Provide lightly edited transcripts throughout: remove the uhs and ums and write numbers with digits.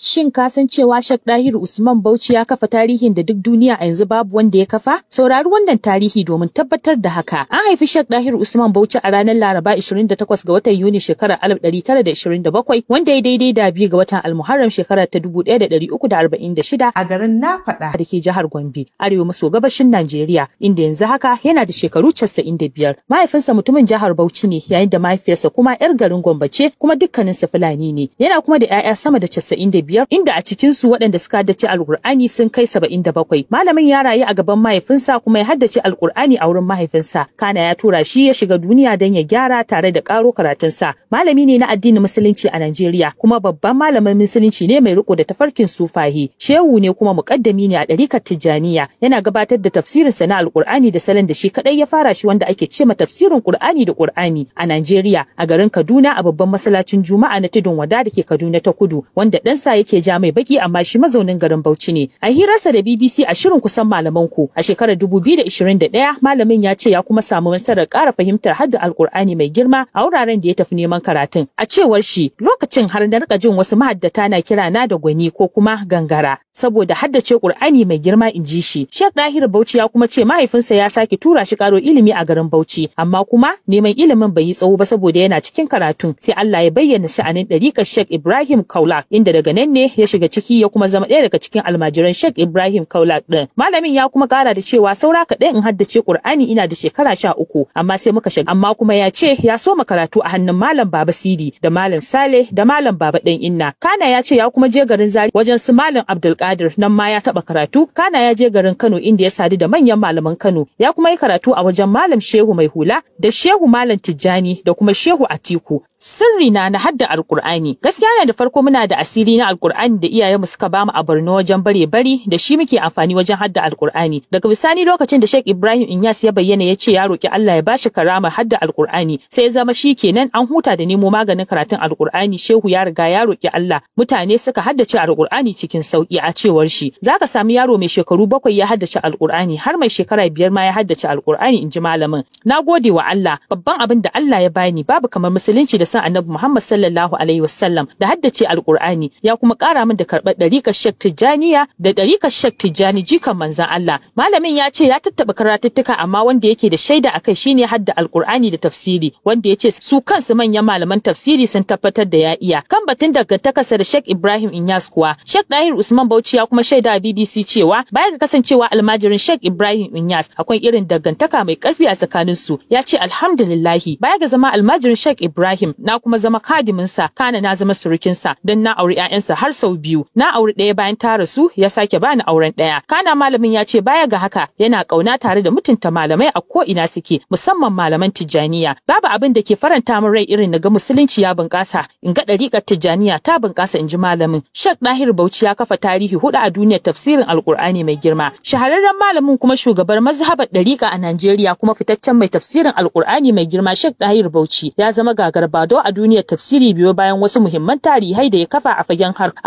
Shin ka san cewa Sheikh Dahiru Usman Bauchi ya kafa tarihin da duk duniya a yanzu babu wanda ya kafa? Saurari wannan tarihi domin tabbatar da haka. An haifi Sheikh Dahiru Usman Bauchi a ranar Laraba 28 ga watan Yuni shekarar 1927, wanda ya daidai da 2 ga watan Almuharram shekarar ta 1346 a garin Nafaɗa da ke jihar Gombe, arewa maso gabashin Najeriya, inda yanzu haka yana da shekaru 95. Mahaifinsa mutumin jihar Bauchi ne, yayin da mahaifiyarsa kuma 'yar garin Gombe ce, kuma dukkaninsu Fulani ne. Yana kuma da 'ya'ya sama da 95, inda a cikinsu waɗanda suka haddace Alƙur'ani sun kai 77. Malamin ya rayu a gaban mahaifinsa kuma ya haddace Alƙur'ani a wurin mahaifinsa. Kana ya tura shi ya shiga duniya don ya gyara tare da ƙaro karatunsa. Malami ne na addinin Musulunci a Najeriya, kuma babban malamin Musulunci ne mai riko da tafarkin sufahi. Shehu ne kuma muƙaddami ne a ɗarikar Tijjaniya. Yana gabatar da tafsirinsa na Alƙur'ani da salon da shi kaɗai ya fara shi, wanda ake ce ma tafsirin Ƙur'ani da Ƙur'ani a Najeriya, a garin Kaduna, a babban masallacin Juma'a na Tudun Wada da ke Kaduna ta Kudu, wanda ɗansa yake ja mai baki, amma shi mazaunin garin Bauchi ne. A hirarsa da BBC a shirin Kusan Malaman Ku a shekarar 2021, malamin ya ce ya kuma samu nasarar ƙara fahimtar hadda Alƙur'ani mai girma a wuraren da ya tafi neman karatun. A cewar shi, lokacin har na rika jin wasu mahaddata na kira na da gwani ko kuma gangara saboda haddace Ƙur'ani mai girma, in ji shi. Sheikh Dahir Bauchi ya kuma ce mahaifinsa ya sake tura shi karo ilimi a garin Bauchi, amma kuma neman ilimin bai yi tsawo ba, saboda yana cikin karatun sai Allah ya bayyana sha'anin ɗariƙar Sheikh Ibrahim Kaulak, inda daga nan ne ya shiga ciki ya kuma zama ɗaya daga cikin almajiran Sheikh Ibrahim Kaulak ɗin. Malamin ya kuma ƙara da cewa saura kaɗan in haddace Ƙur'ani ina da shekara 13, amma sai muka shiga. Amma kuma ya ce ya soma karatu a hannun Malam Baba Sidi da Malam Sale da Malam Baba Ɗan Inna. Kana ya ce ya kuma je garin Zari wajen su Malam Abdulkadir, nan ma ya taɓa karatu. Kana ya je garin Kano, inda ya sadu da manyan malaman Kano. Ya kuma yi karatu a wajen Malam Shehu Mai Hula da Shehu Malam Tijjani da kuma Shehu Atiku. Sirri na na hadda Alkur'ani. Gaskiya ne, da farko muna da asiri na Alkur'ani da iyayenmu suka bamu a Borno wajen bare bari, da shi muke amfani wajen hadda Alkur'ani. Daga bisani, lokacin da Sheikh Ibrahim Inyas ya bayyana, ya ce ya roki Allah ya bashi karama hadda Alkur'ani, sai ya zama shi kenan an huta da nemo maganin karatun Alkur'ani. Shehu ya riga ya roki Allah, mutane suka haddace Alkur'ani cikin sauki, a cewar shi. Zaka sami yaro mai shekaru 7 ya haddace Alkur'ani, har mai shekara 5 ma ya haddace Alkur'ani, in ji malamin. Na gode wa Allah, babban abin da Allah ya bani babu kamar Musulunci da san Annabi Muhammad sallallahu alaihi wasallam da haddace Alkur'ani. Ya kuma ƙara min da karɓar ɗariƙar Sheikh Tijjaniya da ɗariƙar Sheikh Tijjani jikan manzon Allah. Malamin ya ce ya tattaɓa karatuttuka, amma wanda yake da shaida akai shine hadda Alkur'ani da tafsiri, wanda ya ce su kansu manyan malaman tafsiri sun tabbatar da ya iya. Kan batun dangantakarsa da Sheikh Ibrahim Inyas kuwa, Sheikh Dahir Usman Bauchi ya kuma shaida a BBC cewa baya ga kasancewa almajirin Sheikh Ibrahim Inyas, akwai irin dangantaka mai ƙarfi a tsakaninsu. Ya ce alhamdulillahi, baya ga zama almajirin Sheikh Ibrahim, na kuma zama kadiminsa, kana na zama surukinsa, don na auri 'ya'yansa har sau biyu. Na auri ɗaya, bayan ta rasu ya sake bani auren ɗaya. Kana malamin ya ce baya ga haka, yana ƙauna tare da mutunta malamai a ko ina suke, musamman malaman Tijjaniya. Babu abin da ke faranta min rai irin na ga Musulunci ya bunƙasa, in ga ɗariƙar Tijjaniya ta bunƙasa, in ji malamin. Sheikh Dahir Bauchi ya kafa tarihi huɗu a duniyar tafsirin Alƙur'ani mai girma. Shahararren malamin kuma shugabar mazhabar ɗariƙa a Najeriya kuma fitaccen mai tafsirin Alƙur'ani mai girma, Sheikh Dahir Bauchi, ya zama gagarbado a duniyar tafsiri biyo bayan wasu muhimman tarihai da ya kafa a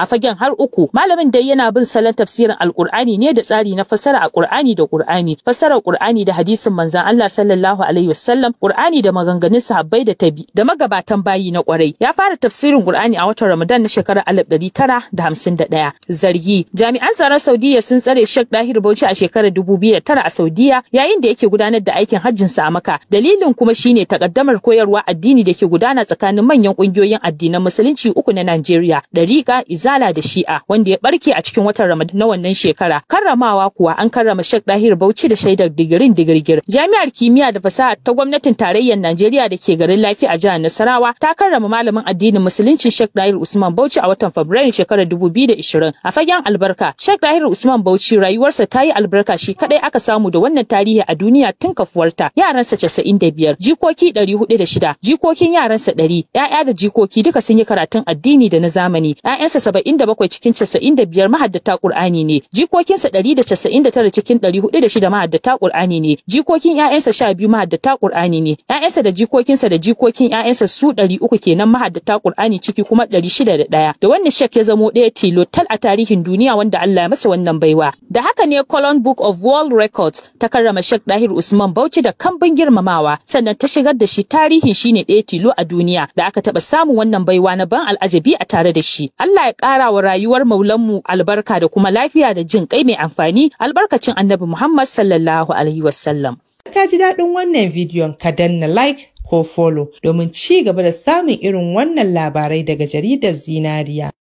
fagen har uku. Malamin dai yana bin salon tafsirin Alkur'ani ne da tsari na fassara a Qur'ani da Qur'ani, fassarar Qur'ani da hadisin manzon Allah sallallahu alaihi wasallam, Qur'ani da maganganun sahabbai da tabi da magabatan bayi na kwarai. Ya fara tafsirin Qur'ani a watan Ramadan na shekarar 1951. Zargi: jami'an tsaron Saudiya sun tsare Sheikh Dahir Bauchi a shekarar 2009 a Saudiya yayin da yake gudanar da aikin hajjinsa a Makka. Dalilin kuma shine takaddamar koyarwa addini da ke gudana tsakanin manyan kungiyoyin addinan Musulunci uku na Najeriya, Dariƙa, Izala da Shi'a, wanda ya barke a cikin watan Ramadan na wannan shekara. Karramawa kuwa, an karrama Sheikh Dahir Bauchi da shaidar digirin digirgir. Jami'ar Kimiyya da Fasaha ta gwamnatin tarayyar Najeriya da ke garin Lafiya a jihar Nasarawa ta karrama malamin addinin Musulunci Sheikh Dahir Usman Bauchi a watan Fabrairu shekarar 2020. A fagen albarka, Sheikh Dahir Usman Bauchi rayuwarsa ta yi albarka. Shi kadai aka samu da wannan tarihi a duniya tun kafuwarta. Yaransa 95, jikoki 406, jikokin yaransa 100, ‘ya'ya da jikoki duka sun yi karatun addini da na zamani. ‘Ya'yansa 77 cikin 95 mahaddata Qur'ani ne, jikokinsa 199 cikin 406 mahaddata Qur'ani ne, jikokin ‘ya'yansa 12 mahaddata Qur'ani ne, ‘ya'yansa da jikokinsa da jikokin ‘ya'yansa su 300 kenan mahaddata Qur'ani, ciki kuma 601. Da wannan Sheikh ya zamo ɗaya tilo tal a tarihin duniya wanda Allah ya masa wannan baiwa. Da haka ne Cologne Book of World Records ta karrama Sheikh Dahir Usman Bauchi da kambun girmamawa, sannan ta shigar da shi tarihin shine ɗaya tilo a duniya da aka taɓa samun wannan baiwa na ban al'ajabi a tare da shi. Allah Allah ya ƙara wa rayuwar maulanmu albarka da kuma lafiya da jin kai mai amfani, albarkacin Annabi Muhammad sallallahu alaihi wasallam. Ka ji daɗin wannan bidiyon, ka danna like ko follow domin ci gaba da samun irin wannan labarai daga jaridar Zinariya.